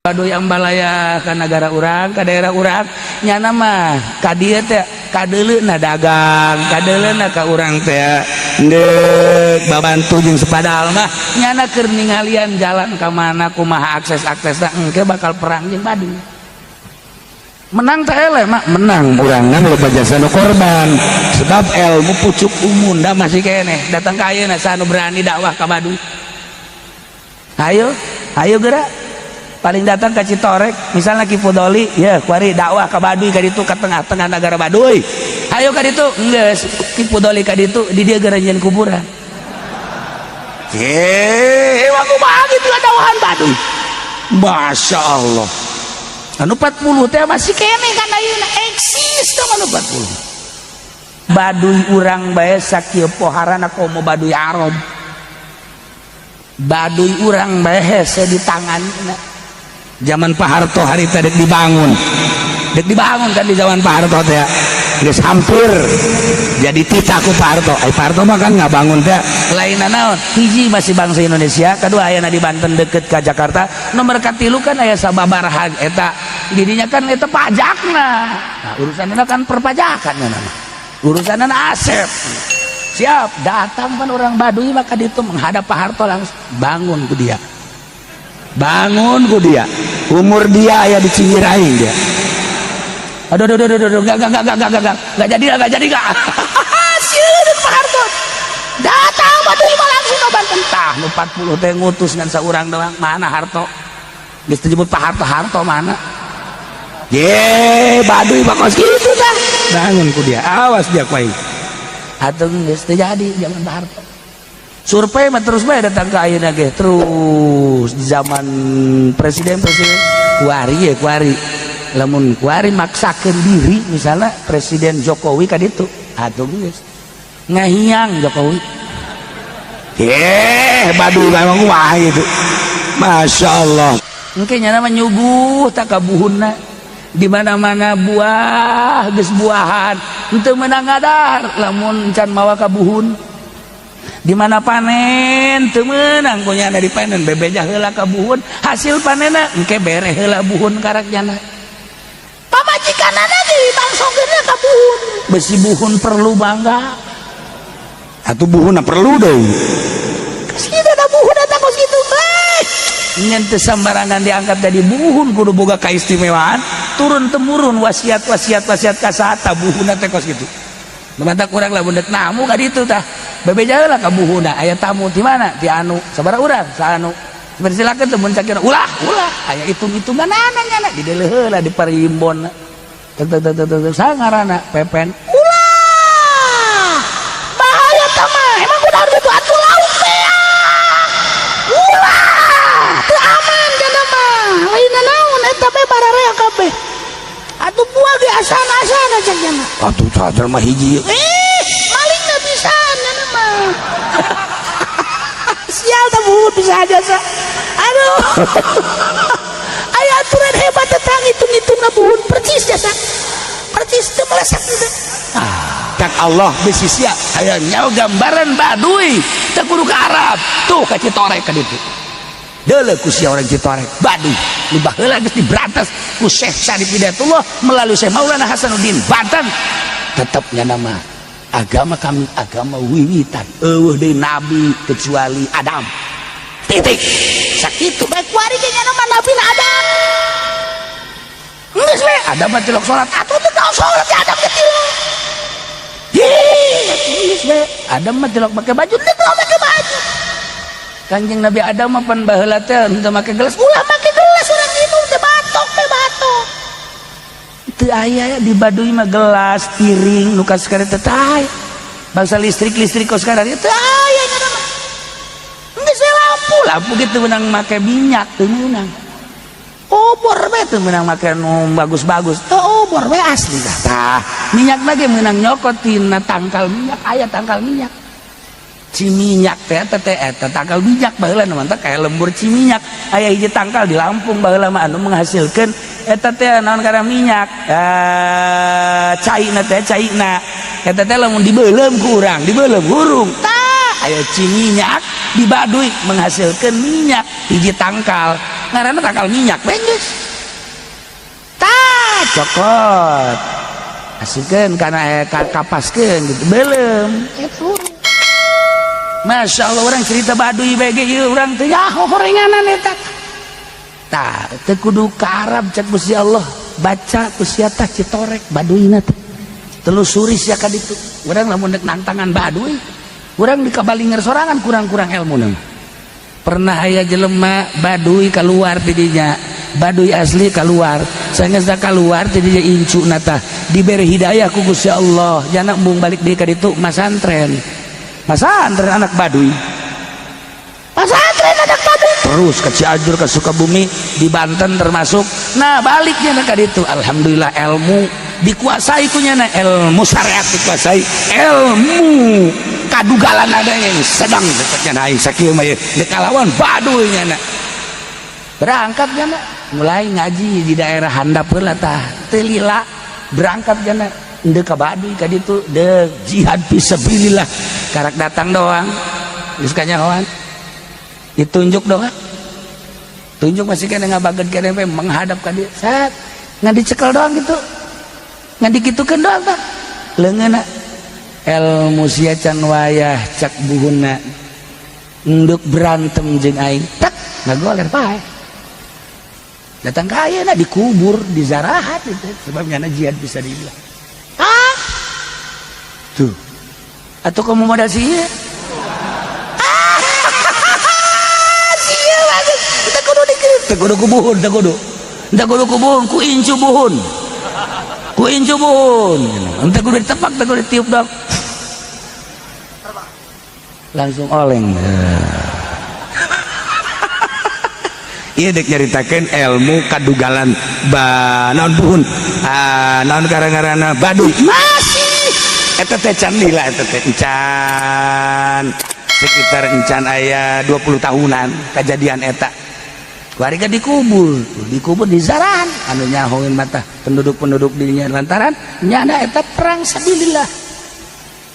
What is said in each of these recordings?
Baduy ambalaya ka negara urang, ka daerah urang. Nyana mah ka dieu teh kadeuleuna dagang, kadeuleuna ka urang teh deuk babantu jeung sepadal mah nyana keur ningalian jalan ka mana, kumaha akses-aksesna. Engke bakal perang jeung Baduy. Menang teh eleh mah menang urangna, loba jasa nu korban, sebab ilmu pucuk umunda masih keneh. Datang ka ayeuna, saha nu berani dakwah ka Baduy? Ayo, ayo gerak. Paling datang ke Citorek misalnya. Ki Fudoli ya kuari dakwah ke Baduy, ka ditu, ke tengah-tengah negara Baduy. Ayo ka ditu. Geus Ki Fudoli ka ditu, di dieu geura nyieun kuburan. Eh, aku gitu dakwahan Baduy. Masya Allah, anu 40 teh masih keneh kan, ayeuna eksis teh anu 40. Baduy urang bae sakieu poharana komo Baduy Arab. Baduy urang bae hese di tangan. Zaman Pak Harto hari tadi dibangun, dek dibangun kan di zaman Pak Harto teh geus hampir jadi titah ku Pak Harto. Ai Pak Harto mah kan nggak bangun teh lain naon, hiji masih bangsa Indonesia, kedua ayana di Banten deket ke Jakarta, nomor katilu kan aya sababaraha eta didinya kan eta pajakna. Nah, urusanna kan perpajakan nama urusanna asep siap datang kan orang Baduy. Maka itu menghadap Pak Harto langsung, bangun ku dia, bangun ku dia. Umur dia aya di cingir aing dia. Aduh, aduh, aduh, aduh, aduh, gak, gak jadi, gak jadi, gak. Sieun Pak Harto. Datang Baduy mah langsung ke Banten. Tah, nu 40 teh ngutus ngan saurang doang. Mana Harto? Geus disebut Pak Harto, Harto mana? Ye, Baduy mah kos kitu tah. Bangun ku dia. Awas dia ku aing. Atuh geus teu jadi zaman Pak Harto. Survei mah terus bae datang ke ayeuna ge terus di zaman presiden presiden kuari ya kuari. Lamun kuari maksakeun diri, misalnya Presiden Jokowi ka ditu, atuh geus ngahiang Jokowi. Eh, Baduy memang wah itu. Masya Allah. Engke nyana mah nyuguh tak kabuhunna di mana-mana buah geus buahan henteu meunang ngadar lamun can mawa kabuhun. Di mana panen teu meunang ku nyana dipanen, bebeja heula ka buhun hasil panenna, engke bere heula buhun karak nyana. Pamajikanana ge bangsongkeunna ka buhun, besi buhun perlu bangga. Atuh buhunna perlu deui. Kita ada buhun eta kos kitu eh ngan teu sambarangan diangkat dari buhun, kudu boga kaistimewaan turun temurun, wasiat wasiat wasiat kasata buhunna teh kos kitu. Mata kurang lah dek namu ka ditu tah, bebeja heula ka buhunna. Aya tamu di mana, di anu sabaraha urang, saanu silakan teu mun cakira ulah ulah aya hitung-hitungan nyana di deuleu heula di parimbon tek tek tek tek sangarana Pepen. Ulah, bahaya tama, emang kudu harus itu atuh lauk teh. Ulah, teu aman kana mah, lain naon eta bae bararea kabeh atuh buah ge asana-asana cek nyana. Atuh sadar mah hiji. Eh, maling nggak bisa nyana mah. Sial tak buhun bisa aja sa. Aduh, aya aturan hebat tentang hitung-hitung buhun percis jasa percis teu meleset gitu. Cak Allah bisi sia aya nyawa gambaran Baduy teu kudu ka Arab tuh, ka Citorek ka ditu. Deuleu ku sia orang Citorek, Baduy nu baheula geus diberantas ku Syekh Syarif Hidayatullah melalui Syekh Maulana Hasanuddin Banten. Tetapnya nama agama kami agama wiwitan, eueuh deui nabi kecuali Adam, titik. Sakitu bae kuari ge nya nama nabi na Adam. Geus we Adam mah tilok salat atuh teu tau salat ya Adam teh tilok. Geus we Adam mah tilok make baju, teu tau make baju. Kanjeng Nabi Adam mah pan baheula teh henteu make gelas, ulah make gelas urang minum teh batok teh batok. Teu aya di Baduy mah gelas, piring nu sekarang teh aya. Bangsa listrik-listrik kos sekarang teu aya nya mah. Geus we lampu, lampu gitu meunang make minyak teu meunang. Obor we teu meunang make nu bagus-bagus. Teu, obor we asli tah. Tah, minyak lagi meunang nyokot tina tangkal minyak, aya tangkal minyak. Ciminyak teh eta teh eta tangkal minyak baheula nu mantap kayak lembur ciminyak. Aya hiji tangkal di Lampung baheula mah anu menghasilkeun eta teh naon karena minyak eh caina teh, caina eta teh lamun dibeuleum ku urang, dibeuleum hurung. Tah, aya ciminyak di Baduy menghasilkan minyak hiji tangkal. Ngaranna tangkal minyak geus. Tah cokot. Asikeun kana kapaskeun gitu. Belum. Masya Allah orang cerita Baduy bae ge ieu urang teh ya horenganan eta. Tah teu kudu ka Arab cek Gusti Allah. Baca ku sia tah citorek Baduyna teh. Telusuri sia ka ditu. Urang lamun deuk nangtangan Baduy, urang di kabalinger sorangan kurang-kurang ilmu mah. Pernah aya jelema Baduy keluar ti dinya, Baduy asli keluar. Saenggeus keluar ti dinya incu tah diberi hidayah ku Gusti Allah. Jana embung balik deui ka ditu masantren. Masantren anak Baduy. Masantren anak Baduy. Terus ke Cianjur, ke Sukabumi, di Banten termasuk. Nah, baliknya ka ditu alhamdulillah ilmu dikuasai ku nyana, ilmu syariat dikuasai, ilmu kadugalan adanya ini sedang dekatnya aing sakieu mah ye kalawan Baduy nyana. Berangkat nyana mulai ngaji di daerah handap heula tah teu lila berangkat nyana deuk ka Baduy ka ditu deuk jihad fisabilillah karak datang doang geus kanyahoan ditunjuk doang tunjuk masih kena ngabageun kene we menghadap ka dieu set ngan dicekel doang gitu ngan dikitukeun doang tah leungeunna ilmu sia can wayah cak buhunna enduk berantem jeung aing tak ngagoler pae datang ka ayeuna dikubur di zarahat itu sebabnya na jihad bisa dibilang ah tuh atau kamu modal sih ah sia banget teu kudu dikir teu kudu ku buhun teu kudu teu kudu ku buhun ku incu buhun ku incu buhun teu kudu ditepak teu kudu ditiup dong langsung oleng. Iya dek nyaritakeun ilmu kadugalan ba naon buhun ah naon gara-garana Baduy masih eta teh can lila eta teh encan sekitar encan aya 20 tahunan kejadian eta warga dikubur dikubur di zaran anu nyahoeun mata penduduk-penduduk dinya lantaran nyana eta perang sabilillah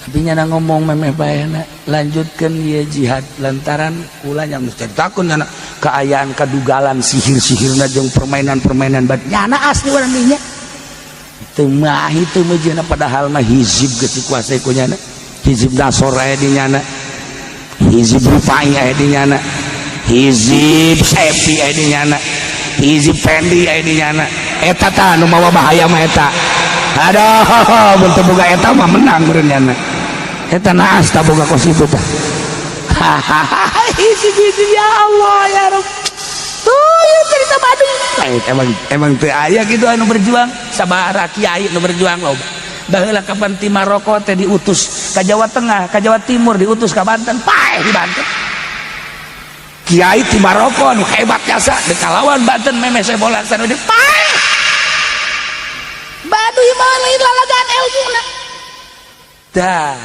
tapi nyana ngomong memeh bae lanjutkan ye jihad lantaran kula yang ceritakeun nyana keayaan kadugalan sihir-sihirna jeung permainan-permainan bad nyana asli urang dinya teu mahi teu meujeuhna padahal mah hizib geus dikuasai ku nyana hizib Nasor aya di nyana hizib Rufai aya di nyana hizib Sepi aya di nyana hizib Fendi aya di nyana eta tah nu mawa bahaya mah eta aduh mun teu boga eta mah menang meureun nyana eta naas tak boga kos itu tah hahaha hizib-hizib ya Allah ya Rabb tuh ya cerita Baduy lain emang emang teu aya kitu anu berjuang sabaraha kiai nu berjuang loba baheula kapan ti Maroko teh diutus ka Jawa Tengah ka Jawa Timur diutus ka Banten paeh di Banten kiai ti Maroko anu hebat jasa deuk kalawan Banten memeh sebola sana paeh Baduy mah lain lalagaan ilmuna dah.